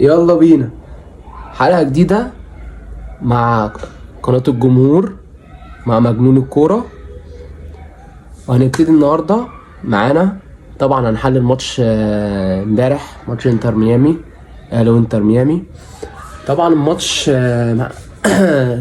يلا بينا حلقة جديدة مع قناة الجمهور مع مجنون الكورة. وهنبتدي النهاردة معانا طبعا هنحلل ماتش امبارح، ماتش انتر ميامي، اهلي وانتر ميامي. طبعا الماتش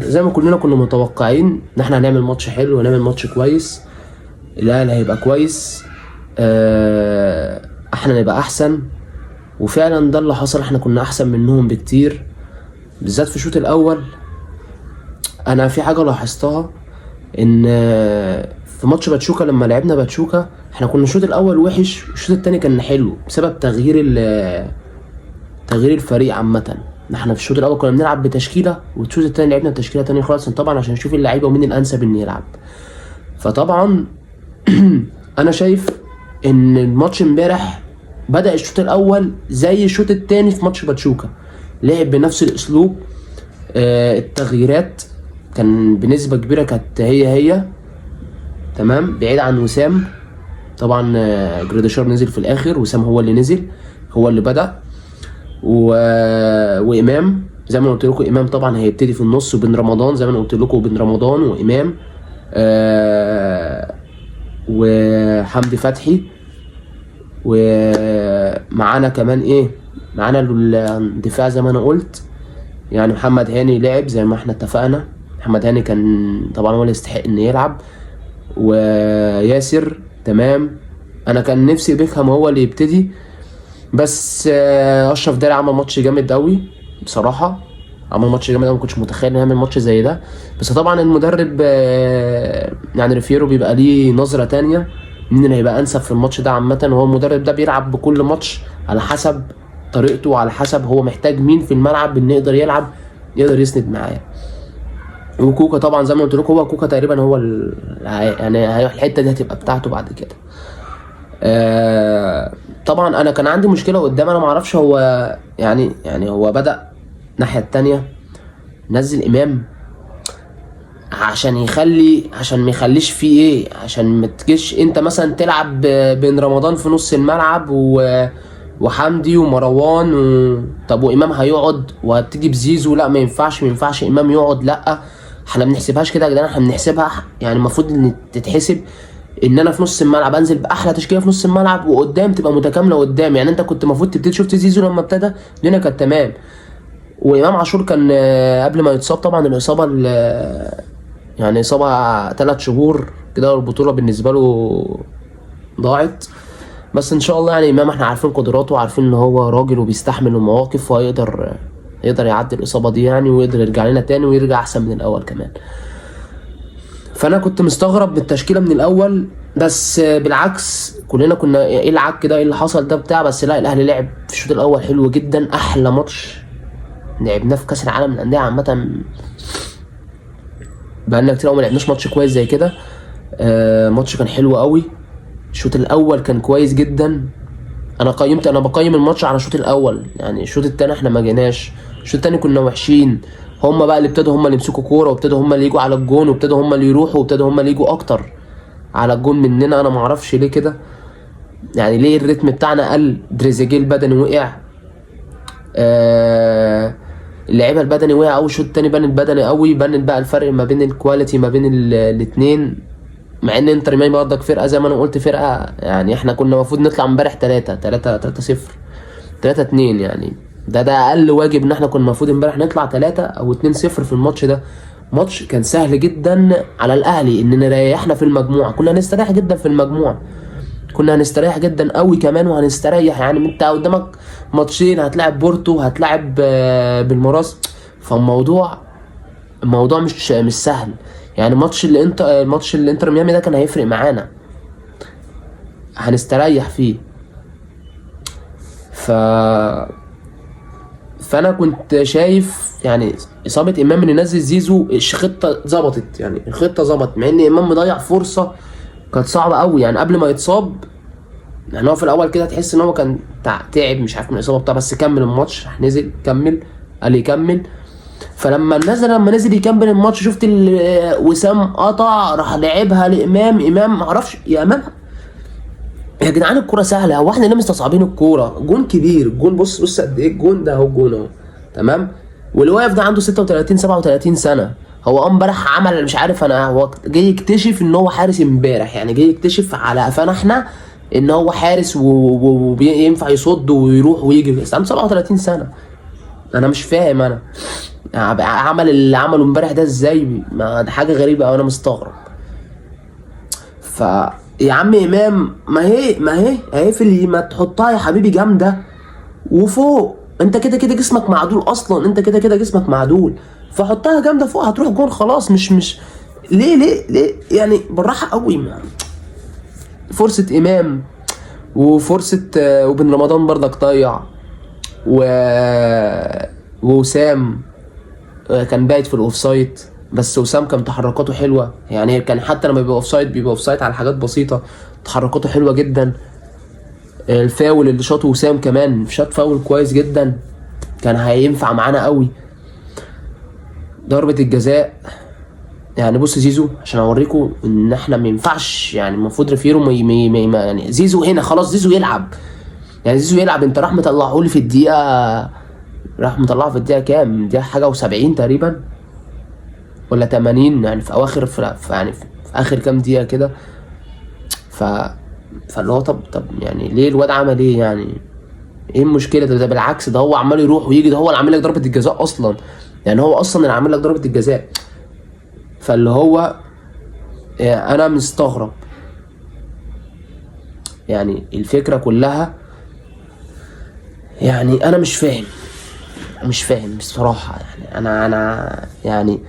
زي ما كلنا كنا متوقعين ان احنا هنعمل ماتش حلو ونعمل ماتش كويس، الاهلي هيبقى كويس، احنا نبقى احسن. وفعلا ده اللي حصل، احنا كنا احسن منهم بكتير، بالذات في الشوط الاول. انا في حاجة لاحظتها، ان في ماتش باتشوكا لما لعبنا باتشوكا احنا كنا الشوط الاول وحش والشوط التاني كان حلو بسبب تغيير الفريق عامة. احنا في الشوط الاول كنا بنلعب بتشكيله والشوط التاني لعبنا بتشكيله تانية خالص، طبعا عشان نشوف اللعيبة ومين الانسب ان يلعب. فطبعا انا شايف ان الماتش امبارح بدأ الشوط الاول زي الشوط التاني في ماتش باتشوكا، لعب بنفس الاسلوب. التغييرات كان بنسبة كبيرة كانت هي هي تمام، بعيد عن وسام طبعا. جراديشار نزل في الاخر، وسام هو اللي نزل، هو اللي بدأ. وامام زي ما أنا قلت لكم، امام طبعا هيبتدي في النص، وبن رمضان زي ما انا قلت لكم، بن رمضان وامام وحمدي فتحي، ومعانا كمان ايه، معانا الدفاع زي ما انا قلت. يعني محمد هاني لعب زي ما احنا اتفقنا، محمد هاني كان طبعا هو اللي يستحق ان يلعب، وياسر تمام. انا كان نفسي بيكهام هو اللي يبتدي، بس اشرف داري عمل ماتش جامد قوي بصراحة، عمل ماتش جامد قوي، ما كنتش متخيل انه يعمل ماتش زي ده. بس طبعا المدرب يعني ريفيرو بيبقى ليه نظره تانية مين اللي هيبقى انسب في الماتش ده عامة، وهو المدرب ده بيلعب بكل ماتش على حسب طريقته وعلى حسب هو محتاج مين في الملعب ان يقدر يلعب، يقدر يسند معاه. وكوكا طبعا زي ما قلت لكم، هو كوكا تقريبا هو يعني الحتة دي هتبقى بتاعته بعد كده. طبعا انا كان عندي مشكلة قدام، انا ما اعرفش هو يعني هو بدا الناحية التانية نزل امام عشان يخلي، عشان ما يخليش فيه ايه، عشان ما تجيش انت مثلا تلعب بين رمضان في نص الملعب وحمدي ومروان طب وامام هيقعد وهتيجي بزيزو، لا ما ينفعش، ما ينفعش امام يقعد، لا احنا ما بنحسبهاش كده يا جدعان، احنا بنحسبها يعني المفروض ان تتحسب ان انا في نص الملعب انزل باحلى تشكيله في نص الملعب، وقدام تبقى متكاملة قدام. يعني انت كنت المفروض تبتدي، شفت زيزو لما ابتدى الدنيا كانت تمام، وامام عاشور كان قبل ما يتصاب طبعا الاصابة يعني اصابه 3 شهور كده، والبطوله بالنسبة له ضاعت. بس ان شاء الله يعني امام احنا عارفين قدراته وعارفين ان هو راجل وبيستحمل المواقف، وهيقدر يقدر يعدي الاصابة دي يعني، ويقدر يرجع لنا تاني ويرجع احسن من الاول كمان. فانا كنت مستغرب من التشكيلة من الاول، بس بالعكس كلنا كنا ايه العك ده، ايه اللي حصل ده بتاع، بس لا الاهلي لعب في الشوط الاول حلو جدا، احلى ماتش لعبناه في كاس العالم للاندية عامة، بقالنا كتير قوي ما لعبناش ماتش كويس زي كده. ماتش كان حلو قوي، الشوط الاول كان كويس جدا. انا بقيم الماتش على الشوط الاول، يعني الشوط التاني احنا ما جيناش، الشوط التاني كنا وحشين، هما بقى اللي ابتدوا هما اللي يمسكوا كورة، وابتدوا هما اللي يجوا على الجون، وابتدوا هما اللي يروحوا، وابتدوا هما اللي يجوا اكتر على الجون مننا. انا ما اعرفش ليه كده، يعني ليه الريتم بتاعنا قل، تريزيجيه البدني وقع، اللعيبة البدني وقع قوي، الشوط التاني بان البدني قوي، بان بقى الفرق ما بين ال quality ما بين الاتنين. مع ان انتر ميامي برضك فرقه زي ما انا قلت فرقه، يعني احنا كنا المفروض نطلع امبارح 3 3 3 0 3 2، يعني ده اقل واجب ان احنا كنا المفروض امبارح نطلع 3 او 2 0 في الماتش ده. ماتش كان سهل جدا على الاهلي ان نريحنا في المجموعة، كنا هنستريح جدا في المجموعة، كنا هنستريح جدا قوي كمان، وهنستريح يعني انت قدامك ماتشين، هتلاعب بورتو، هتلاعب بالمراس، فالموضوع الموضوع مش سهل. يعني ماتش الانتر ميامي ده كان هيفرق معانا، هنستريح فيه. فانا كنت شايف يعني اصابه امام اللي نزل زيزو، الخطة ظبطت، يعني الخطة ظبطت، مع ان امام مضيع فرصة كانت صعبة قوي يعني قبل ما يتصاب. يعني هو في الاول كده تحس ان هو كان تعب مش عارف من الاصابة بتاع، بس كمل الماتش، نزل كمل، قال يكمل. فلما نزل، لما نزل يكمل الماتش، شفت وسام قطع راح لعبها لامام، امام ما اعرفش يا امام يا جدعان الكورة سهلة، هو احنا ليه مستصعبين الكورة؟ جون كبير، جون بص بص قد ايه الجون ده، اهو الجون اهو، تمام. واللي واقف ده عنده 36 37 سنة، هو امبارح عمل مش عارف انا، هو جاي يكتشف ان هو حارس امبارح، يعني جاي يكتشف على قفانا احنا ان هو حارس وينفع يصد ويروح ويجي، بس عنده 37 سنة. انا مش فاهم انا عمل اللي عمله امبارح ده ازاي، ما ده حاجة غريبة قوي، انا مستغرب. ف يا عم امام، ما هي اهي في اللي ما تحطها يا حبيبي جامدة وفوق، انت كده كده جسمك معدول اصلا، انت كده كده جسمك معدول، فحطها جامدة فوق هتروح جون خلاص. مش ليه ليه ليه يعني، بالراحة قوي. ما فرصة امام وفرصه وبن رمضان برضك ضيع، و وسام كان بايت في ال offside، بس وسام كان تحركاته حلوة، يعني كان حتى لما بيبقى offside بيبقى offside على حاجات بسيطة، تحركاته حلوة جدا. الفاول اللي شاطه وسام كمان شاط فاول كويس جدا، كان هينفع معانا قوي. ضربة الجزاء يعني بص زيزو، عشان اوريكم ان احنا ما ينفعش، يعني المفروض ريفيرو ما يعني زيزو هنا خلاص، زيزو يلعب، يعني زيزو يلعب. انت راح مطلعه لي في الدقيقة، راح مطلعه في الدقيقة كام؟ دقيقة حاجة و70 تقريبا ولا 80، يعني في اواخر في يعني في اخر كام دقيقة كده. فاللي هو طب يعني ليه الواد عمل ايه يعني؟ ايه المشكلة ده؟ بالعكس ده هو عمال يروح ويجي، ده هو اللي عامل لك ضربة الجزاء اصلا، يعني هو اصلا اللي عامل لك ضربة الجزاء. فاللي هو انا مستغرب يعني الفكرة كلها، يعني انا مش فاهم، مش فاهم بصراحة. يعني انا يعني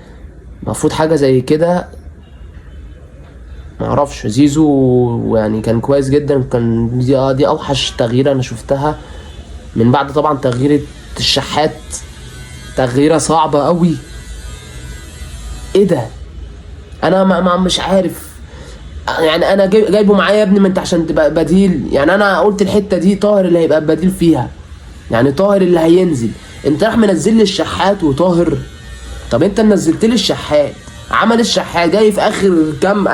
المفروض حاجة زي كده ما اعرفش. زيزو يعني كان كويس جدا، كان دي اوحش تغيير انا شفتها من بعد طبعا تغيير الشحات، تغييره صعبة قوي. ايه ده؟ انا ما مش عارف يعني. انا جايبه معايا يا ابني، ما انت عشان تبقى بديل، يعني انا قلت الحتة دي طاهر اللي هيبقى بديل فيها، يعني طاهر اللي هينزل. انت راح منزل لي الشحات وطاهر، طب انت نزلت لي الشحات، عمل الشحات جاي في اخر كام،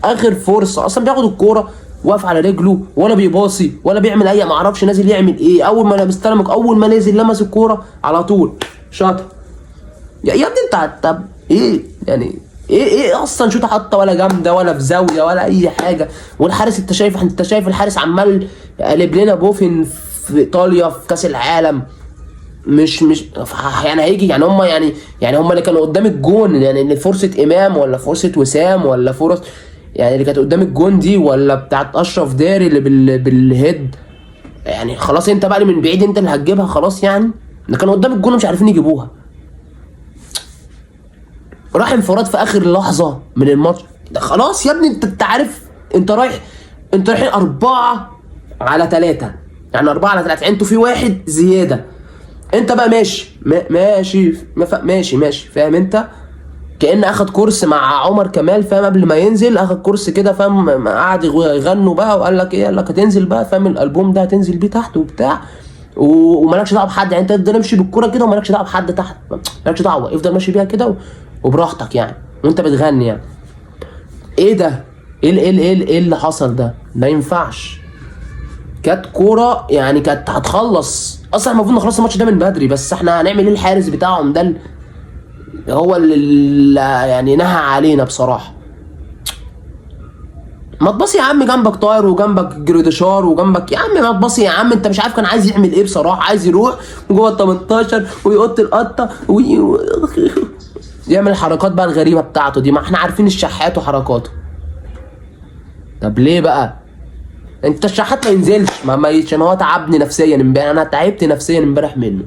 اخر فرصة اصلا، بياخد الكورة واقف على رجله ولا بيباصي ولا بيعمل اي، ما اعرفش نازل يعمل ايه. اول ما استلمك، اول ما نزل لمس الكورة على طول شاطها. يا ابني انت طب ايه يعني؟ ايه اصلا شوطه حاطه ولا جامدة ولا في زاوية ولا اي حاجة. والحارس انت شايف الحارس عمال قالب لنا بوفن في ايطاليا في كاس العالم، مش يعني هيجي يعني هم يعني هم اللي كانوا قدام الجون، يعني اللي فرصة امام ولا فرصة وسام ولا فرص يعني اللي كانت قدام الجون دي، ولا بتاعت اشرف داري اللي بال head، يعني خلاص انت بقى اللي من بعيد انت اللي هتجيبها خلاص. يعني اللي كانوا قدام الجون مش عارفين يجيبوها، راح انفراد في اخر لحظة من الماتش ده. خلاص يا ابني انت عارف انت رايح، انت رايحين 4-3، يعني 4-3، انتوا في واحد زيادة. انت بقى ماشي ماشي ماشي ماشي، فاهم انت؟ كأن اخد كورس مع عمر كمال، فاهم؟ قبل ما ينزل اخد كورس كده، فاهم؟ قعد يغنوا بقى وقال لك ايه، قال لك هتنزل بقى، فاهم؟ الالبوم ده هتنزل بيه تحت وبتاع، ومالكش دعوه بحد، يعني انت تفضل امشي بالكورة كده ومالكش دعوه بحد تحت، مالكش دعوه، افضل ماشي بيها كده وبراحتك يعني، وانت بتغني يعني. ايه ده؟ ايه اللي حصل ده؟ ما ينفعش. كانت كورة يعني كانت هتخلص اصلا، المفروض نخلص الماتش ده من بدري، بس احنا هنعمل ايه؟ الحارس بتاعهم ده هو اللي يعني نهى علينا بصراحة. ما تبصي يا عم، جنبك طاهر وجنبك جريديشار وجنبك يا عم، ما تبصي يا عم. انت مش عارف كان عايز يعمل ايه بصراحة، عايز يروح جوه ال 18 ويقط القطة يعمل الحركات بقى الغريبة بتاعته دي، ما احنا عارفين الشحات وحركاته. طب ليه بقى انت الشحات ما ينزلش؟ ما هو تعبني نفسيا امبارح، انا تعبت نفسيا امبارح منه.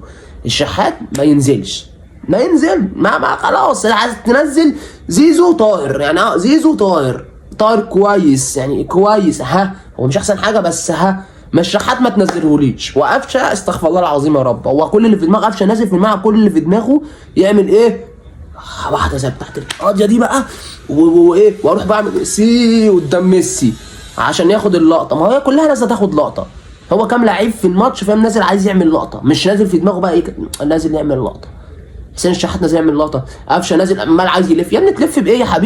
الشحات ما ينزلش، ما ينزل، ما خلاص. عايز تنزل زيزو طاهر، يعني زيزو طاهر، طاهر كويس يعني، كويس ها، هو مش احسن حاجة بس ها. ما الشحات ما تنزلهوليش. وقفشه استغفر الله العظيم يا رب، هو كل اللي في دماغه قفشه نازل في الملعب، كل اللي في دماغه يعمل ايه؟ واحدة زي بتاعت القاضية دي بقى، وايه، واروح بعمل سي قدام ميسي عشان ياخد اللقطة. ما هي كلها نازله تاخد لقطة، هو كام لعيب في الماتش فاهم نازل عايز يعمل لقطة، مش نازل في دماغه بقى ايه، نازل يعمل لقطة. حسين الشحات نازل يعمل لقطة، قفشه نازل عمال عايز يلف. يا ابني تلف بايه يا حبيبي؟